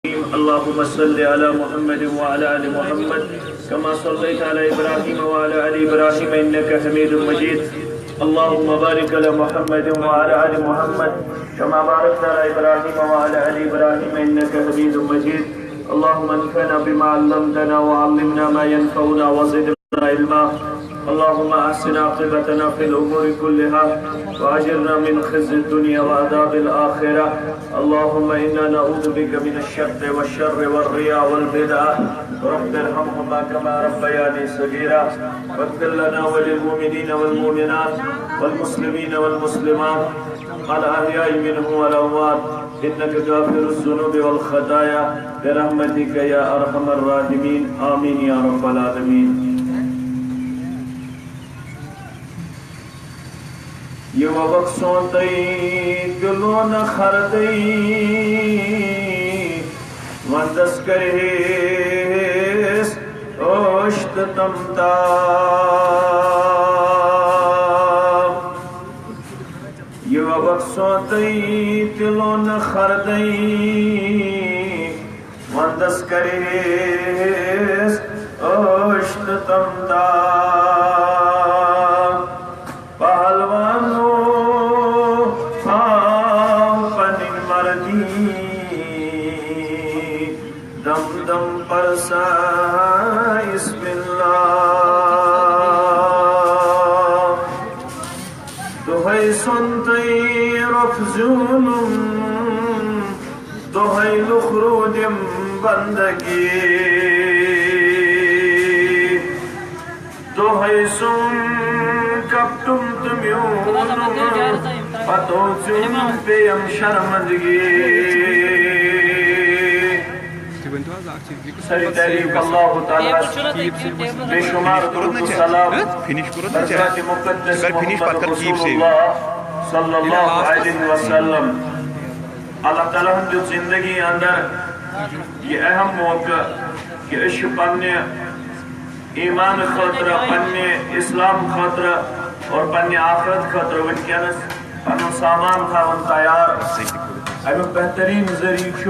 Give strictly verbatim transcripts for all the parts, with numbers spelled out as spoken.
اللهم صل على محمد وعلى آل محمد كما صليت على إبراهيم وعلى آل إبراهيم إنك حميد مجيد. اللهم بارك على محمد وعلى آل محمد كما باركت على إبراهيم وعلى آل إبراهيم إنك حميد مجيد. اللهم انفعنا بما علمتنا وعلمنا ما ينفعنا وزدنا علما. اللهم أحسن عاقبتنا في الأمور كلها وأجرنا من خزي الدنيا وعذاب الآخرة. اللهم إنا نعوذ بك من الشق والشر والرياء والبدعة. رب ارحمهما كما ربياني صغيرا. واغفر لنا وللمؤمنين والمؤمنات والمسلمين والمسلمات الأحياء منهم والأموات إنك غافر الذنوب والخطايا برحمتك يا أرحم الراحمين. آمين يا رب العالمين. یہ وقت سونتئی دلون خردئی وندس کرہیس اوشت تمتا. یہ وقت سونتئی دلون خردئی وندس کرہیس اوشت تمتا. پہلوانو، ہاو پنٕنۍ وردی، دم دم پرسا اسم اللہ. دۄہے سونتٕے رۄپھ زیوٗنُم، دۄہے لُکھ روٗدِم بندگی. دۄہے سوٚن کپٹُم تہٕ میوٗنُم، پتہٕ اوسُم پیٚیَم شرمندگی. سٲری تعریف اللہ تعالیٰ ہس، بے شمار درود و سلام حضرت مقدس محمد رسول اللہ صلی اللہ علیہ وسلم. اللہ تعالیٰ ہن دیُت زندگی اندر یہ اہم موقع کہ أسۍ چھِ پننہِ ایمان خٲطرٕ، پننہِ اسلام خٲطرٕ اور پننہِ آخرت خٲطرٕ وٕنکیٚنس پنُن سامان تھاوُن تیار. امیُک بہترین ذٔریعہٕ چھُ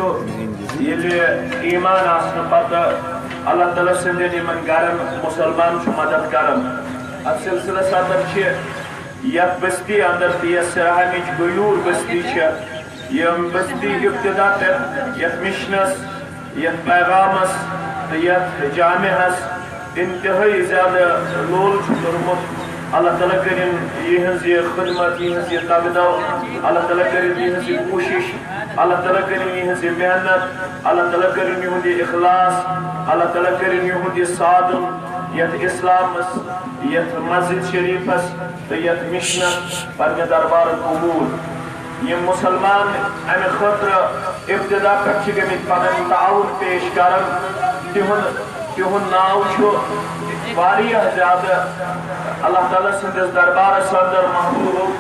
ییٚلہِ ایمان آسنہٕ پتہٕ اللہ تعالیٰ سٕنٛدٮ۪ن یِمن گرن مسلمان چھُ مدد کران. اتھ سلسلس اندر چھِ یتھ بستی اندر تہٕ یۄس سراہمچ غیور بستی چھِ، یِم بستی ابتدا پٮ۪ٹھ یتھ مشنس، یتھ پیغامس تہٕ یتھ جامعس انتہٲئی زیادٕ لول چھُ کوٚرمُت. اللہ تعالیٰ کٔرِن یِہٕنٛز یہِ خدمت، یِہٕنٛز یہِ تگدو، اللہ تعالیٰ کٔرِن یِہٕنٛز یہِ کوٗشش، اللہ تعالیٰ کٔرِن یِہٕنٛز یہِ محنت، اللہ تعالیٰ کٔرِن یِہُنٛد یہِ اخلاص، اللہ تعالیٰ کٔرِن یِہُنٛد یہِ سادُن یتھ اسلامس، یتھ مسجد شریفس تہٕ یتھ مشنس پننہِ دربارٕ قبول. یِم مسلمان امہِ خٲطرٕ ابتدا پٮ۪ٹھ چھِ گٔمٕتۍ پنٕنۍ تعاوُن پیش کران، تِہُنٛد تِہُنٛد ناو چھُ واریاہ زیادٕ اللہ تعالیٰ سٕنٛدِس دربارس اندر محبوب.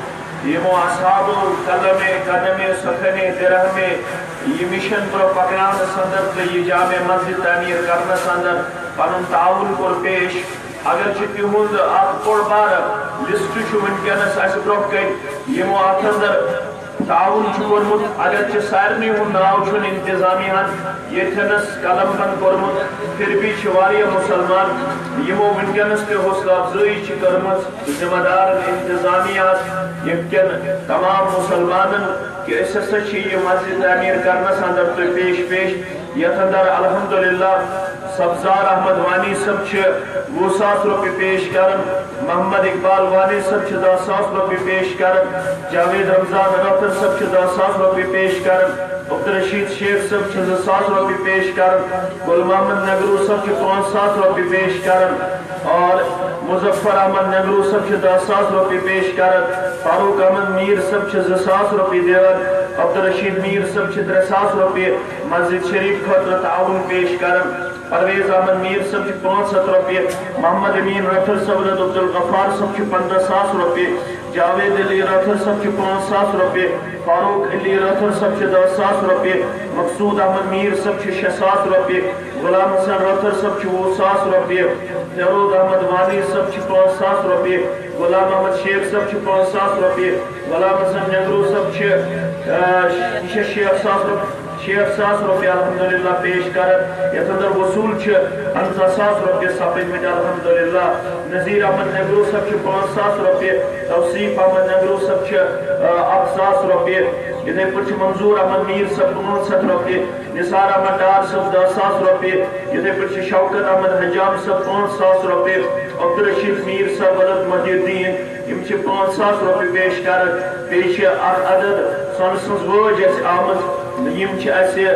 یِمو اصحابو قلمِ قدمِ سخنِ درہمِ یہِ مشن برٛونٛہہ پکناونس اندر تہٕ یہِ جامع مسجد تعمیٖر کرنس اندر پنُن تعاوُن کوٚر پیش. اگرچہِ تِہُنٛد اکھ بوٚڑ بارٕ لسٹ چھُ وٕنکیٚنس اسہِ برٛونٛہہ کنہِ، یِمو اتھ اندر تعاوُن چھُ کوٚرمُت، اگرچہِ سارنٕے ہُنٛد ناو چھُنہٕ انتظامیہ ہن ییٚتھٮ۪نس قلم بند کوٚرمُت، پھر بھی چھِ واریاہ مسلمان یِمو وٕنکیٚنس تہِ حوصلہٕ افزٲیی چھِ کٔرمٕژ ذمہ دارن انتظامیہ ہس، ییٚتہِ کٮ۪ن تمام مسلمانن، کہ أسۍ ہسا چھِ یہِ مسجد تعمیٖر کرنس اندر تۄہہِ پیش پیش، یتھ اندر الحمدللہ سبزار احمد وانی صٲب چھِ وُہ ساس رۄپیہِ پیش کران، محمد اقبال وانی صٲب چھِ دَہ ساس رۄپیہِ پیش کران، جاوید رمضان رٲتھر صٲب چھِ دَہ ساس رۄپیہِ پیش کران، عبدالرشید شیخ صٲب چھِ زٕ ساس رۄپیہِ پیش کران، گل محمد نگرو صٲب چھِ پانٛژھ ساس رۄپیہِ پیش کران، اور مظفر احمد نگرو صٲب چھِ دَہ ساس رۄپیہِ پیش کران، فاروق احمد میٖر صٲب چھِ زٕ ساس رۄپیہِ دِوان، عبدالرشید میٖر صٲب چھِ ترٛےٚ ساس رۄپیہِ مسجد شریف خٲطرٕ تعاوُن پیش کران۔ پرویز احمد میٖر صٲب چھِ پانٛژھ ہَتھ رۄپیہِ، محمد امیٖن رٲتھر صٲب تہٕ عبدالغفار صٲب چھِ پنٛداہ ساس رۄپیہِ، جاوید علی رٲتھر صٲب چھِ پانٛژھ ساس رۄپیہِ، فاروق علی رٲتھر صٲب چھِ دَہ ساس رۄپیہِ، مقصود احمد میٖر صٲب چھِ شےٚ ساس رۄپیہِ، غلام حسن رٲتھر صٲب چھِ وُہ ساس رۄپیہِ، فیروز احمد وانی صٲب چھِ پانٛژھ ساس رۄپیہِ، غلام احمد شیخ صٲب چھِ پانٛژھ ساس رۄپیہِ، غلام حسن نگرو صٲب چھِ، آ، شےٚ شیٹھ ساس رۄپیہِ۔ شیٹھ ساس رۄپیہِ الحمدللہ پیش کران، یتھ اندر وصول چھِ پنژاہ ساس رۄپیہِ سپٕدمٕتۍ الحمدللہ۔ نذیر احمد نگرو صٲب چھِ پانٛژھ ساس رۄپیہِ، توصیف احمد نگرو صٲب چھِ، آ، اکھ ساس رۄپیہِ، یِتھے پٲٹھۍ چھِ منظور احمد میٖر صٲب پانٛژھ ہتھ رۄپیہِ، نثار احمد ڈار صٲب دَہ ساس رۄپیہِ، یِتھے پٲٹھۍ چھِ شوکت احمد حجام صٲب پانٛژھ ساس رۄپیہِ، عبدالرشید میٖر صٲب ولد محی الدین، یِم چھِ پانٛژھ ساس رۄپیہِ پیش کران۔ بیٚیہِ چھِ اکھ عدد سۄنہٕ سٕنٛز وٲج اَسہِ آمٕژ، یِم چھِ اَسہِ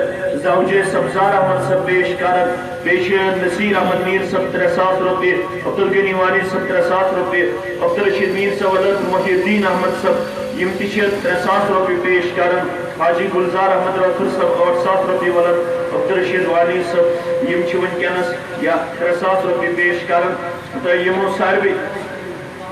زوجے سبزار احمد صٲب پیش کران۔ بیٚیہِ چھِ نصیر احمد میٖر صٲب ترٛےٚ ساس رۄپیہِ، عبدالغنی وانی صٲب ترٛےٚ ساس رۄپیہِ، عبدالرشید میٖر صٲب ولد محی الدین احمد صٲب، یِم تہِ چھِ ترٛےٚ ساس رۄپیہِ پیش کران۔ حاجی گلزار احمد رٲتھٕر صٲب ٲٹھ ساس رۄپیہِ ولد عبدالرشید وانی صٲب، یِم چھِ وٕنکیٚنَس یا ترٛےٚ ساس رۄپیہِ پیش کران۔ تہٕ یِمو ساروٕے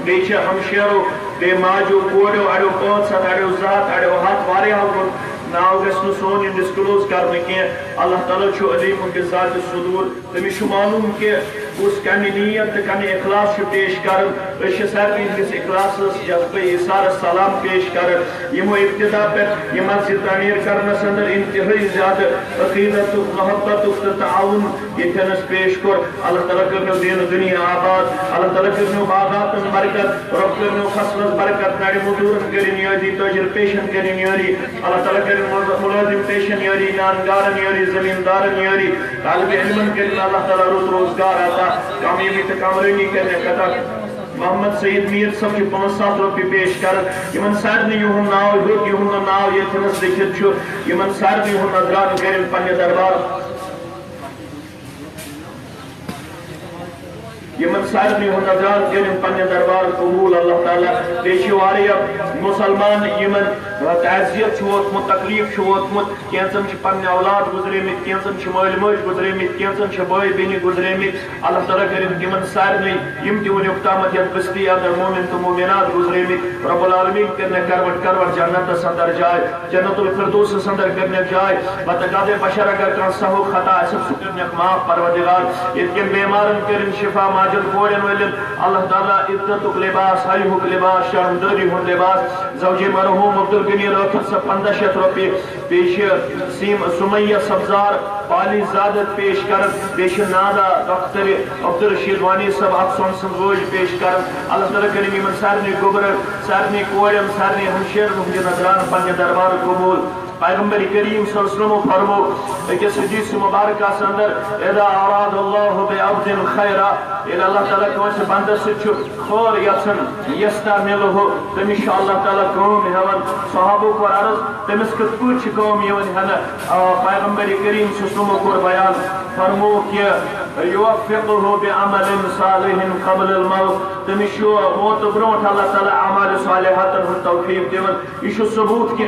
بیٚیہِ چھِ ہمشیرو، بیٚیہِ ماجو، کوریو، اڑیو پانٛژھ ہتھ، اڑیو زٕ ہتھ، اڑیو ہتھ، واریاہو کوٚر۔ ناو گژھِ نہٕ سون یُن ڈسکلوز کرنہٕ کینٛہہ۔ اللہ تعالیٰ چھُ علیم بالذات الصدور۔ تٔمِس چھُ معلوم کہِ کُس کمہِ نیت تہٕ کمہِ اخلاص چھُ پیش کران۔ أسۍ چھِ سارنٕے ہٕنٛدِس اخلاصس، جذبہٕ ایثارس سلام پیش کران۔ یِمو ابتدا پٮ۪ٹھ یہِ مسجد تعمیٖر کرنس اندر انتہٲئی زیادٕ عقیدتُک، محبتُک تہٕ تعاون ییٚتٮ۪نس پیش کوٚر۔ اللہ تعالیٰ کٔرنو دین دنیا آباد، اللہ تعالیٰ کٔرنو باغاتن برکت، رۄب کٔرنو فصلس برکت، نرِ مزوٗرن کٔرِن یٲری، تٲجر پیشن کٔرِن یٲری، اللہ تعالیٰ کٔرِن مُلٲزم پیشن یٲری، نان گارن یٲری، زمیٖندارن یٲری، طالب علمن کٔرِن اللہ تعالیٰ رُت روزگار عطا، کامیٲبی تہٕ کامرٲنی کٔرِن عطا۔ محمد سعید میٖر صٲب چھِ پانٛژھ ساس رۄپیہِ پیش کران۔ یِمن سارنٕے یِہُنٛد ناو ہیوٚت، یِہُنٛد نہٕ ناو ییٚتھٮ۪نس لیکھِتھ چھُ، یِمن سارنٕے یِہُنٛد نذرانہٕ کٔرِن پننہِ دربار۔ یِمن سارنٕے ہُنٛد نذرانہٕ کٔرِن پننہِ دربار قبوٗل اللہ تعالیٰ۔ بیٚیہِ چھِ واریاہ مُسلمان یِمن تعزیت چھُ ووتمُت، تکلیٖف چھُ ووتمُت، کینٛژن چھِ پننہِ اولاد گُزریمٕتۍ، کینٛژن چھِ مٲلۍ مٲج گُزریمٕتۍ، کینٛژن چھِ بٲے بیٚنہِ گُزریمٕتۍ۔ اللہ تعالیٰ کٔرِن تِمن سارنٕے، یِم تہِ وُنیُک تامتھ یتھ بستی اندر مومن تہٕ مومنات گُزریمٕتۍ، رب العالمین کٔرنکھ کروٹ کروٹ جنتس اندر جاے، جنت الفردوسس اندر کٔرنکھ جاے۔ بتہٕ قدے بشر اگر کانٛہہ سہو خطا آسہِ، سُہ کٔرنکھ معاف پروردگار۔ ییٚتہِ کٮ۪ن بیمارن کٔرِن شفا، ماجن کورٮ۪ن وٲلٮ۪ن اللہ تعالیٰ عزتُک لباس، حیہُک لباس، شرمدٲری ہُنٛد لباس۔ زوجے مرحوم عبدالغنی رٲتھر صٲب پنٛداہ شیٚتھ رۄپیہِ، بیٚیہِ چھِ سیم-، سمیہ سبزار پالی زادت پیش کران، بیٚیہِ چھِ نادا دختر عبدالرشید وانی صٲب اکھ سۄنہٕ سٕنٛز وٲج پیش کران۔ اللہ تعالیٰ کٔرِن یِمن سارنٕے گوٚبرن، سارنٕے کورٮ۪ن، سارنٕے ہمشیرن ہُنٛد یہِ نذرانہٕ پننہِ دربارٕ قبوٗل۔ پیغمبر کریم صلی اللہ علیہ وسلم فرمو أکِس حدیث مبارکس اندر، اذا اراد اللہ بعبد خیرا، ییٚلہِ اللہ تعالیٰ کٲنٛسہِ بندس سۭتۍ چھُ خٲر یژھان، یستعملہ، تٔمِس چھُ اللہ تعالیٰ کٲم ہٮ۪وان۔ صحابو کوٚر عرض، تٔمِس کِتھ پٲٹھۍ چھِ کٲم یِوان ہٮ۪نہٕ؟ آ، پیغمبر کریم صلی اللہ علیہ وسلم کوٚر بیان، فرمو کہ یوفقہ بعمل صالح قبل الموت، تٔمِس چھُ موتہٕ برونٛٹھ اللہ تعالیٰ اعمال صالحاتن ہُنٛد توفیق دِوان۔ یہِ چھُ ثبوت کہ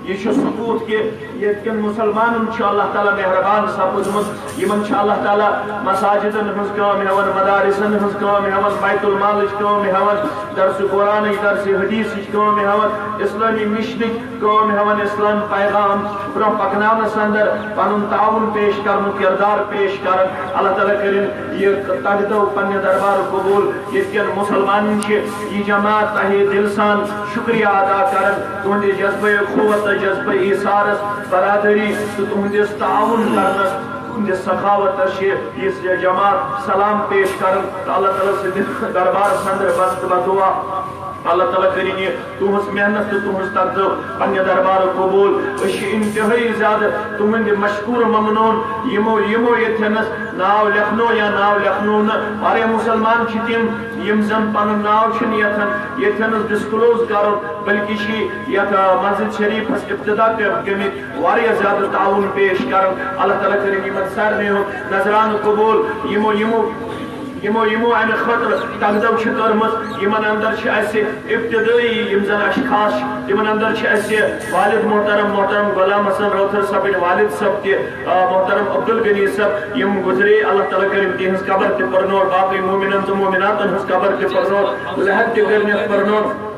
یہِ چھُ ثبوت کہ ییٚتہِ کٮ۪ن مُسلمانن چھُ اللہ تعالیٰ مہربان سپُدمُت، یِمن چھُ اللہ تعالیٰ مساجدن ہٕنٛز کٲم ہٮ۪وان، مدارسن ہٕنٛز کٲم ہٮ۪وان، بیت المالٕچ کٲم ہٮ۪وان، درس قرآنٕچ، درس حدیثٕچ کٲم ہٮ۪وان، اسلٲمی مشنٕچ کٲم ہٮ۪وان، اسلام پیغام برونٛہہ پکناونس اندر پنُن تعاون پیش کرنُک کردار پیش کران۔ اللہ تعالیٰ کٔرِن یہِ تقدو پننہِ دربار قبول۔ ییٚتہِ کٮ۪ن مُسلمانن چھِ یہِ جماعت تہہِ دِل سان شُکریہ ادا کران۔ تُہنٛدِ جذبہٕ قوت تہٕ جذبہٕ ایثارس، برادری تہٕ تُہنٛدِس تعاون کرنس، تُہنٛدِس سخاوتس چھِ یہِ جماعت سلام پیش کران۔ تہٕ اللہ تعالیٰ سٕنٛدِ دربارس اندر بس تہٕ بدعا۔ اللہ تعالیٰ کٔرِن یہِ تُہنٛز محنت تہٕ تُہنٛز تقدو پننہِ دربارٕ قبول۔ أسۍ چھِ انتہٲئی زیادٕ تُہنٛدِ مشکور ممنون۔ یِمو، یِمو ییٚتھٮ۪نس ناو لیکھنو یا ناو لیکھنو نہٕ، واریاہ مُسلمان چھِ تِم، یِم زن پنُن ناو چھِنہٕ یتھن، ییٚتھٮ۪نس ڈسکلوز کرُن، بلکہِ چھِ یتھ، آ، مسجد شریفس ابتدا پٮ۪ٹھ گٔمٕتۍ واریاہ زیادٕ تعاون پیش کران۔ اللہ تعالیٰ کٔرِن یِمن سارنٕے ہُنٛد نذرانہٕ قبول۔ یِمو، یِمو یِمو، یِمو اَمہِ خٲطرٕ تقدو چھِ کٔرمٕژ، یِمن اندر چھِ اَسہِ ابتدٲئی یِم زن اشخاص چھِ، تِمن اندر چھِ اَسہِ والد محترم، محترم غلام حسن رٲتھر صٲبٕنۍ والد صٲب تہِ، آ، محترم عبدالغنی صٲب، یِم گُزرے، اللہ تعالیٰ کٔرِن تِہنٛز قبر تہِ پرنور، باقٕے مومنن تہٕ مومناتن ہٕنٛز قبر تہِ پرنور، لحد تہِ کٔرنَکھ پرنور۔